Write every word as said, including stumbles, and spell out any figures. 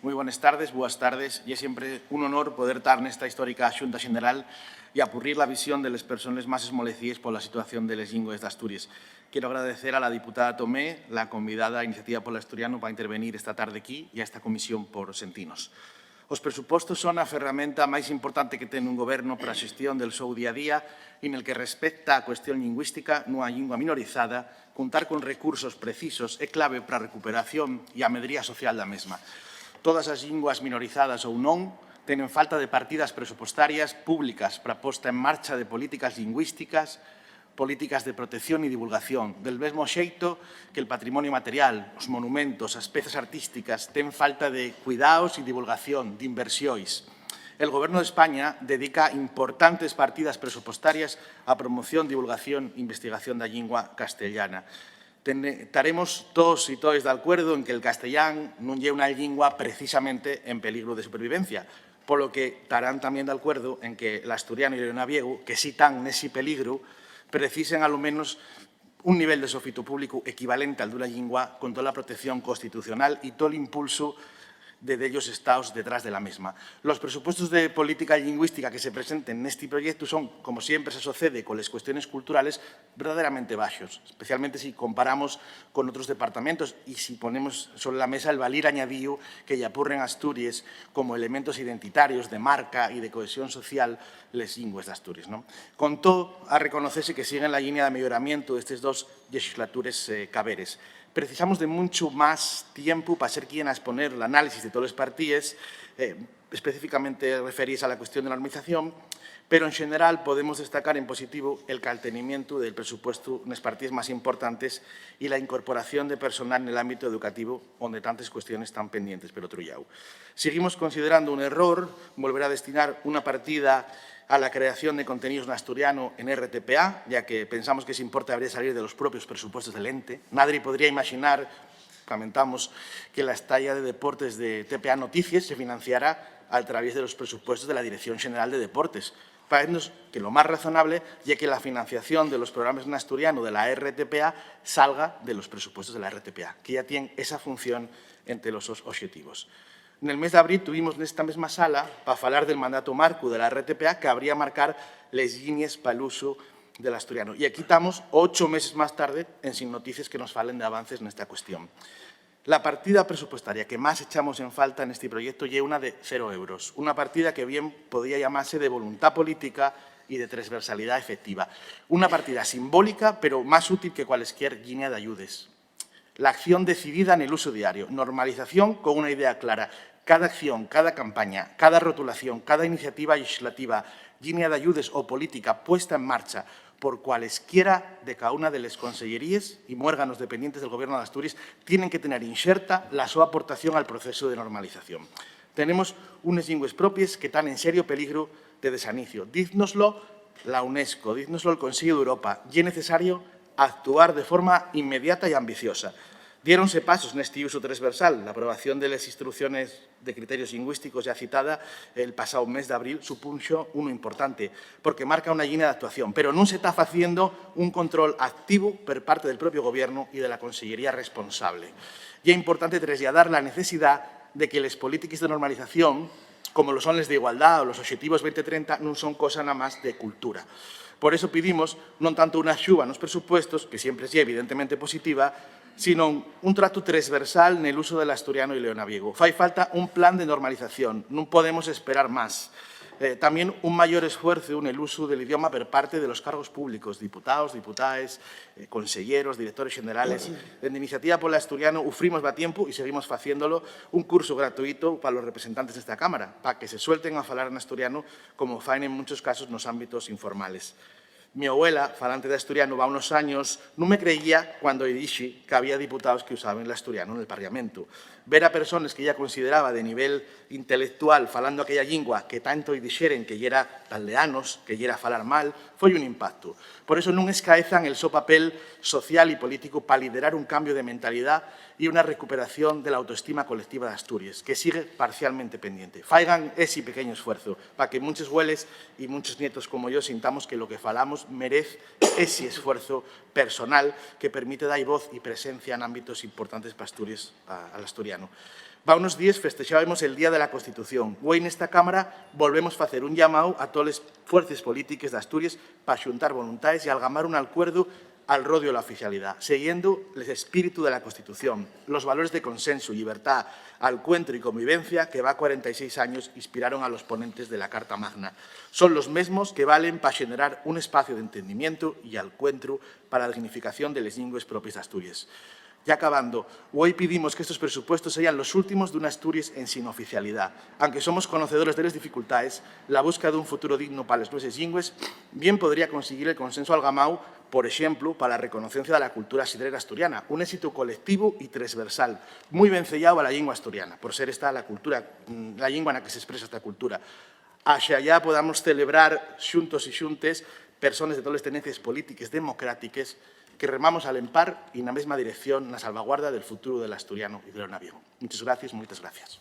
Mui bones tardes, boas tardes. Ye siempre un honor poder tar nesta histórica Xunta Xeneral y apurrir la visión de les persones más esmolecíes pola situación de les llingües d'Asturies. Quiero agradecer a la diputada Tomé la convidada a Iniciativa pol Asturianu pa intervenir esta tarde aquí y a esta comisión por sentinos. Os presupuestos son a ferramenta máis importante que ten un goberno para a xestión del seu día a día y nel que respecta a cuestión lingüística nunha llingua minorizada, contar con recursos precisos é clave para a recuperación y a medría social da mesma. Todas as llingües minorizadas ou non tenen falta de partidas presupuestarias públicas para posta en marcha de políticas lingüísticas, políticas de protección y divulgación, del mesmo xeito que el patrimonio material, os monumentos, as pezas artísticas, ten falta de cuidaos y divulgación, d'inversiois. El Gobernu d'España dedica importantes partidas presupuestarias a promoción, divulgación e investigación da llingua castellana. Tene-, taremos toos y toes d'alcuerdu en que el castellán nun ye una llingua precisamente en peligru de supervivencia, polo que tarán tamién d'alcuerdu en que l'asturianu y l'onaviegu, que sí tán nesi peligru, precisen, a lo menos, un nivel de sofitu públicu equivalente al d'una llingua, con tola protección constitucional y tol impulsu de dellos estaos detrás de la mesma. Los presupuestos de política lingüística que se presenten nesti proyectu son, como siempre se socede con les cuestiones culturales, verdaderamente baxos, especialmente si comparamos con otros departamentos y si ponemos sobre la mesa el valir añadíu que ya purren Asturies como elementos identitarios, de marca y de cohesión social les llingües d'Asturies, ¿no? Con too, a reconocese que siguen la llinia de melloramientu d'estes dos llexislatures, eh, caberes. Precisamos de munchu más tiempu pa ser quien a exponer l'análisis de toles partíes, eh, específicamente referíes a la cuestión de la normalización, pero en xeneral podemos destacar en positivo el caltenimientu del presupuestu nes partíes más importantes y la incorporación de personal nel ámbito educativo, onde tantes cuestiones tán pendientes, per otru llau. Seguimos considerando un error volver a destinar una partida a la creación de contenidos n'asturianu en R T P A, ya que pensamos que ese importe habría salir de los propios presupuestos del ente. Nadie podría imaginar, lamentamos, que la estaya de deportes de T P A Noticias se financiara a través de los presupuestos de la Dirección General de Deportes. Parécenos que lo más razonable ye que la financiación de los programas n'asturianu de la R T P A salga de los presupuestos de la R T P A, que ya tien esa función entre los sos obxetivos. Nel mes d'abril tuvimos nesta mesma sala pa falar del mandatu marcu de la R T P A, que habría marcar les llinies pal usu del asturianu. Y aquí tamos ocho meses más tarde ensin noticias que nos falen d'avances nesta cuestión. La partida presupuestaria que más echamos en falta nesti proyectu ye una de cero euros, una partida que bien podía llamase de voluntá política y de tresversalidá efectiva. Una partida simbólica, pero más útil que cualesquier llinia d'ayudes. La acción decidida nel usu diario, normalización con una idea clara. Cada acción, cada campaña, cada rotulación, cada iniciativa llexislativa, llinia d'ayudes o política puesta en marcha por cualesquiera de cauna de les conselleríes y muérganos dependientes del Gobierno d'Asturies tienen que tener inxerta la so aportación al procesu de normalización. Tenemos unes llingües propies que tán en serio peligru de desanicio. Díznoslo la UNESCO, díznoslo el Conseyu d'Europa. Ye necesario actuar de forma inmediata y ambiciosa. Diéronse pasos nesti usu tresversal. La aprobación de les instrucciones de criterios lingüísticos ya citada el pasao mes d'abril supunxo uno importante, porque marca una llinia d'actuación, pero nun se ta faciendo un control activo per parte del propio Gobiernu y de la consellería responsable. Ye importante treslladar la necesidá de que les polítiques de normalización, como lo son les d'igualdá o los Obxetivos veinte trenta, nun son cosa namás de cultura. Por eso pidimos non tanto una xuba nos presupuestos, que siempre ye evidentemente positiva, sino un tratu tresversal nel usu del asturianu y l'onaviegu. Fai falta un plan de normalización, nun podemos esperar más. Eh, tamién un mayor esfuerzu nel usu del idioma per parte de los cargos públicos, diputaos, diputaes, eh, conselleros, directores xenerales. Dende Iniciativa pol Asturianu ufrimos va tiempu y seguimos faciéndolo un cursu gratuito pa los representantes d'esta Cámara, pa que se suelten a falar en asturianu, como faen en munchos casos nos ámbitos informales. Mi abuela, falante d'asturianu va unos años, nun me creía cuando-y dixi qu'había diputaos que usaben l'asturianu nel Parlamentu. Ver a persones que ella consideraba de nivel intelectual falando aquella llingua que tanto-y dixeren que yera d'aldeanos, que yera falar mal, foi un impactu. Por eso nun escaezan el so papel social y políticu pa liderar un cambio de mentalidá y una recuperación de la autoestima colectiva d'Asturies, que sigue parcialmente pendiente. Faigan esi pequeñu esfuerzu pa que munches güeles y munchos nietos como yo sintamos que lo que falamos merez esi esfuerzu personal que permite dar voz y presencia n'ámbitos importantes p'Asturies, a, al asturianu. Pa unos díes festexábemos el Día de la Constitución. Güei nesta Cámara volvemos facer un llamáu a toles fuerces polítiques d'Asturies pa xuntar voluntaes y algamar un alcuerdu al rodio la oficialidá, siguiendo l'espíritu de la Constitución, los valores de consensu, llibertá, alcuentru y convivencia que va cuarenta y seis años inspiraron a los ponentes de la Carta Magna. Son los mesmos que valen pa xenerar un espacio d'entendimientu y alcuentru pa la dignificación de les llingües propies d'Asturies. Ya acabando, güei pidimos qu'estos presupuestos seyan los últimos d'una Asturies ensin oficialidá. Anque somos conocedores de les dificultaes, la busca d'un futuro digno pa les nueses llingües bien podría consiguir el consensu algamáu, por exemplu, pa la reconocencia de la cultura sidrera asturiana, un éxitu colectivu y tresversal, mui venceyáu a la llingua asturiana, por ser esta la cultura, mm, la llingua na que s'espresa esta cultura. Axayá podamos celebrar xuntos y xuntes persones de toles tendencias polítiques democrátiques que remamos al empar y na mesma dirección na salvaguarda del futuru del asturianu y de lo naviego. Muchas gracias, muchas gracias.